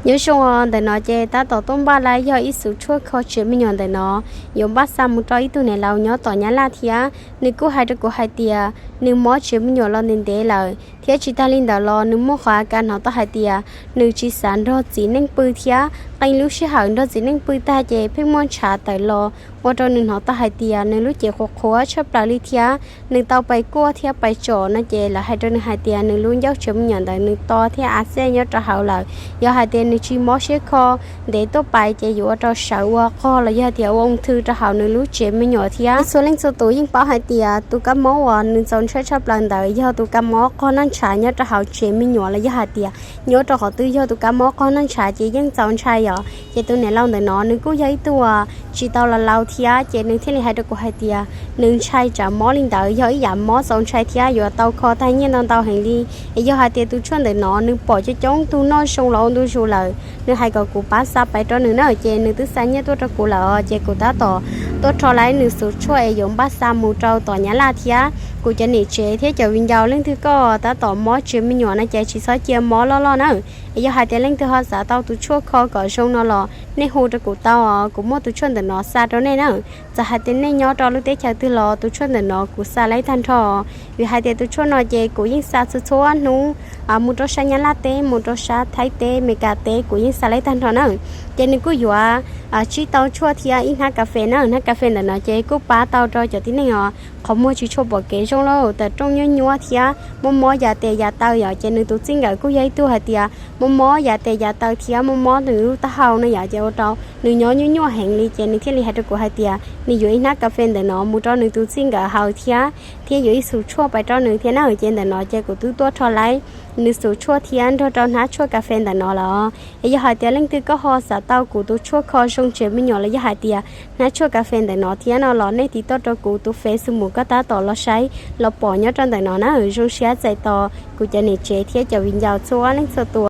Nyob zoo os, ntawm no ces tab tom tuaj npaj laib yog ib xuv tshuaj kho tsev me nyuam ntawm no, yuav npaj xa mus rau ib tug niam laus nyob tom Nyab Laj thiab. Nws kuj hais rau kuv hais tias nws mob tsev me nyuam los ntev ntev lawm, thiab tsis tas li ntawd los nws muaj qhov a kas hnov tau hais tias nws tsis xav nrog txiv neej pw thiab qee lub sij hawm nrog txiv neej pw tag ces pheej muaj ntshav tawm los ua rau nws hnov tau hais tias nws lub cev qhuav qhuav tshaj plaws li thiab nws tau pais kuaj thiab pais tsom no ces lawv hais rau nws hais tias nws lub ncauj tsev me nyuam ntawd nws to thiab a xej nyob rau hauv lawm. Yog hais tias nws tsis mob siab kho ntev tuaj pais ces yuav ua rau sawv ua qog los yog tias ua ung thư rau hauv nws lub tsev me nyuam thiab. Txhua leej txhua tus yeej paub hais tias tus kab mob uas nws txaus ntshai tshaj plaws ntawd yog tus kab mob qog noj ntshav nyob rau hauv tsev me nyuam los yog hais tias nyob rau qhov twg yog tus kab mob qog noj ntshav ces yeej txaus ntshai yom. Ces tus niam laus ntawm no nws kuj yog ib tug uas tsis tau los laus thiab ces nws thiaj li hais rau kuv hais tias nws ntshai tsam mob li ntawd yog ib yam mob txaus ntshai thiab yuav tau kho tag nyiaj ntau ntau heev li. Es yog hais tias tus tshuaj ntawm no nws pom coob coob tug noj zoo los ua ntu zus lawm, nws hais kom kuv pab xa pais rau nws na, ces nws twb xa nyiaj tuaj rau kuv lawm os, ces kuv tab tom tuaj rho laib nws xuv tshuaj es yuav npaj xa mus rau tom Nyab Laj thiab. Kuv cov niam tsev thiab cov viv ncaus leej twg koj tab tom mob tsev me nyuam no ces tsis txhob cia mob loj loj na. Es yog hais tias leej twg ho xav tau tus tshuaj kho kom zoo no los nej hu rau kuv tau, kuv muaj tus tshuaj ntawm no xa rau nej na. Txawm hais tias nej nyob rau lub teb chaws twg los tus tshuaj ntawm no kuv xa laib tag nrho. Vim hais tias tus tshuaj no ces kuv yeej xa txhua txhua hnub, mus rau sab Nyab Laj teb, mus rau sab Thaib teb, Meskas teb, kuv yeej xa laib tag nrho na. Ces nws kuj yuav tsib tau tshuaj thiab ib hnab kas fes na. Hnab kas fes ntawm no ces kuj pab tau rau cov tib neeg os qhov muag tsis tshua pom kev zoo lauj, tawm rooj nyuaj nyuaj thiab mob mob yav tes yav taw yom. Ces nws tus txij nkawm kuj yog ib tug hais tias mob mob yav tes yav taw thiab mob mob nws lub taub hau no yom, ces ua rau nws nyob nyuaj nyuaj heev li. Ces nws thiaj li hais rau kuv hais tias nws yuav ib hnab kas fes ntawm no mus rau nws tus txij nkawm haus thiab, thiab yuav ib xuv tshuaj pais rau nws thiab na. Ces ntawm no ces kuv twb tuaj rho laib nws xuv tshuaj thiab nrog rau hnab tshuaj kas fes ntawm no lawm. Es yog hais tias leej twg koj ho xav tau kuv tus tshuaj kho zoo tsev me nyuam los yog hais tias hnab tshuaj kas fes ntawm no thiab no los nej tiv toj rau kuv tus Facebook koj tab tom los saib los pom nyob rau ntawm no na. Zoo siab txais tos kuv cov niam tsev thiab cov viv ncaus txhua leej txhua tus.